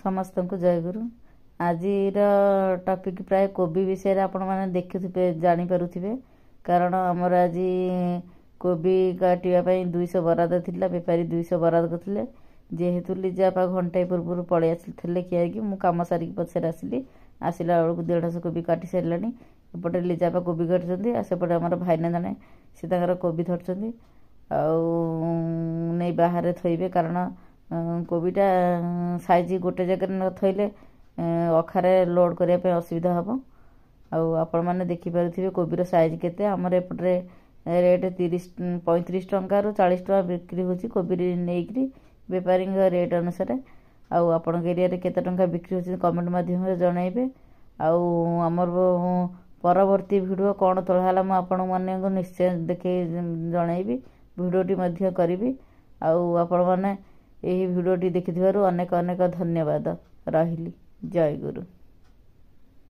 ସମସ୍ତଙ୍କୁ ଜୟଗୁରୁ। ଆଜିର ଟପିକ୍ ପ୍ରାୟ କୋବି ବିଷୟରେ ଆପଣମାନେ ଦେଖୁଥିବେ, ଜାଣିପାରୁଥିବେ, କାରଣ ଆମର ଆଜି କୋବି କାଟିବା ପାଇଁ 200 ବରାଦ ଥିଲା। ବେପାରୀ 200 ବରାଦ କରିଥିଲେ। ଯେହେତୁ ଲିଜାପା ଘଣ୍ଟାଏ ପୂର୍ବରୁ ପଳେଇ ଆସିଥିଲେ ଖିଆଇକି, ମୁଁ କାମ ସାରିକି ପଛରେ ଆସିଲି। ଆସିଲା ବେଳକୁ 150 କୋବି କାଟି ସାରିଲାଣି। ଏପଟେ ଲିଜାପା କୋବି କାଟୁଛନ୍ତି ଆଉ ସେପଟେ ଆମର ଭାଇନା ଜଣେ, ସେ ତାଙ୍କର କୋବି ଧରୁଛନ୍ତି ଆଉ ନେଇ ବାହାରେ ଥୋଇବେ, କାରଣ କୋବିଟା ସାଇଜ୍ ଗୋଟେ ଜାଗାରେ ନ ଥୋଇଲେ ଅଖାରେ ଲୋଡ଼୍ କରିବା ପାଇଁ ଅସୁବିଧା ହେବ। ଆଉ ଆପଣମାନେ ଦେଖିପାରୁଥିବେ କୋବିର ସାଇଜ୍ କେତେ। ଆମର ଏପଟରେ ରେଟ୍ 30 35 ଟଙ୍କାରୁ 40 ଟଙ୍କା ବିକ୍ରି ହେଉଛି କୋବି ନେଇକରି ବେପାରୀଙ୍କ ରେଟ୍ ଅନୁସାରେ। ଆଉ ଆପଣଙ୍କ ଏରିଆରେ କେତେ ଟଙ୍କା ବିକ୍ରି ହେଉଛି, କମେଣ୍ଟ ମାଧ୍ୟମରେ ଜଣାଇବେ। ଆଉ ଆମର ପରବର୍ତ୍ତୀ ଭିଡ଼ିଓ କ'ଣ ତୋଳା ହେଲା, ମୁଁ ଆପଣମାନଙ୍କୁ ନିଶ୍ଚୟ ଦେଖେଇ ଜଣାଇବି, ଭିଡ଼ିଓଟି ମଧ୍ୟ କରିବି। ଆଉ ଆପଣମାନେ ଏହି ଭିଡ଼ିଓଟି ଦେଖିଥିବାରୁ ଅନେକ ଅନେକ ଧନ୍ୟବାଦ। ରହିଲି, ଜୟ ଗୁରୁ।